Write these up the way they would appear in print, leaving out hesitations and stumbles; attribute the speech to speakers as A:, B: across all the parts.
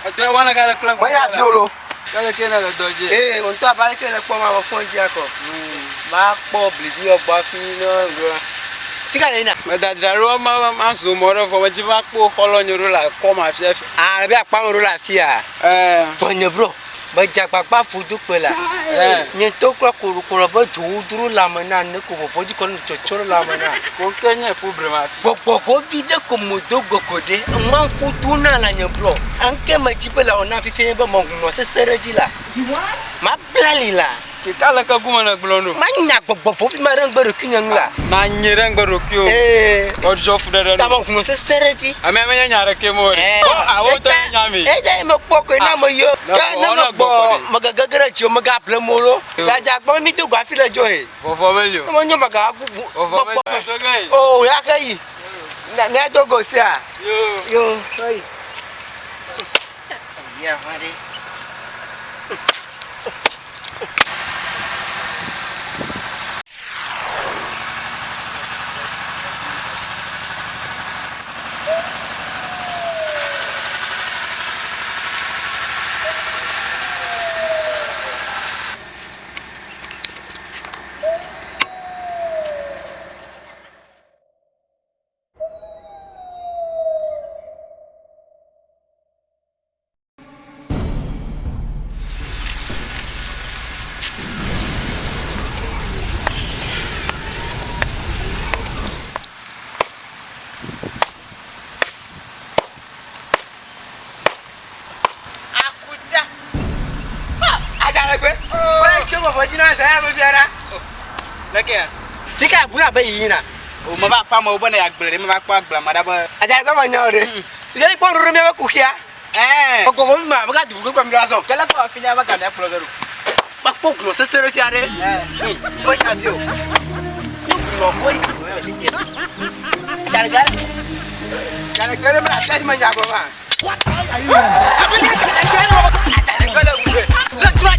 A: Edɔ wana gale kple.
B: Menya fi o lo.
A: Kale ke ne le dɔ dzi.
B: Ee, ŋutɔ abe aleke le kpɔ ma me fɔn dzi akɔ. Ma kpɔ blibi ɔgbɔ afi ne ŋdɔ. Fika le yina?
A: Medadzra ɖo ma ma zo mɔ ɖe vɔ medzi va kpɔ xɔlɔ nye ɖo le akɔ ma fia.
B: Ah, be akpa me ɖo le afia.
A: Eh.
B: Vɔ nye bro. Medze agbagba ƒo do kpe la.
A: Eh.
B: Nye ŋutɔ kura korokoro be dzowo dro lãme na ne ko vɔvɔ dzi kɔ ne tsɔtsɔ ɖe lãme na.
A: Ko ke nye problem afi.
B: Gbɔgbɔ vi ɖe ko mo do go ko ɖe. Ŋma ŋku do na la nye bro. Anke me dzi be la wɔ na fifia nye be me hunɔ sese ɖe dzi la. Ma bla li la.
A: Keka le ke gume ne gblɔ ɖo.
B: Ma nya gbɔgbɔ vɔ vi ma ɖe ŋgbe ɖokui nye ŋu la.
A: Ma nye ɖe ŋgbe ɖokui o.
B: Ee.
A: Ɔdzɔ fu ɖe ɖe.
B: Ta me hunɔ sese ɖe dzi.
A: Ame me nye nya ɖeke mo ɖe.
B: Ee.
A: Awo tɔ nye nya mi.
B: Eya ye me kpɔ koe na me yɔ. Ke ne me gbɔ me gege ge ɖe dzi o me ga ble mo lo. Dada gbɔ mi do go afi le dzo he.
A: Vɔvɔ meli o.
B: Ne me nyo me ga bubu.
A: Vɔvɔ meli
B: o. O ya ke yi. Na mia do go sia.
A: Yo.
B: Yo. Hey. Ya va ɖe. Akutsa. Azalegbe. Wọ́n ti wọ̀ fọ́jú náà sẹ́yìn àbẹ̀bí ara.
A: Leke.
B: Fika bu na be yìí na.
A: O ma va kpɔ amewo be ne agble ɖe ma va kpɔ agblea me ɖa be.
B: Azalegbe ma nya o ɖe. Yẹ́nì kpɔ nuɖuɖu mi be kuxia.
A: Ɛɛ.
B: Ɔgbɔ fɔ mi ma be ka dubu kpe mi ɖo azɔ.
A: Kele kɔ afi nya be gamea kplɔ ge ɖo.
B: Kpakpɔ gunɔ sese ɖe fia ɖe. Wo nya bi o. Wo gunɔ wo yi gunɔ yɔ si tiɛ. Azalegbe. Azalegbe ɖe me le asi me nya gblɔ ma. Azalegbe le wu le trɔ.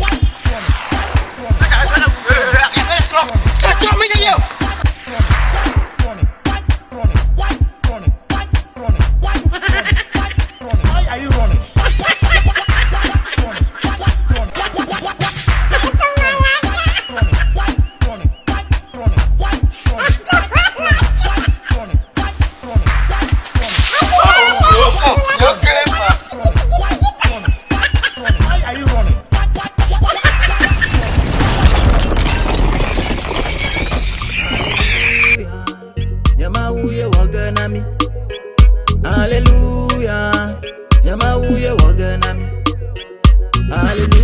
B: Azalegbe le wu le trɔ. Le trɔ mi nye ye o.
C: Why are you running? Why are you running?
D: Nyamawuye waganami. Hallelujah. Nyamawuye waganami. Hallelujah.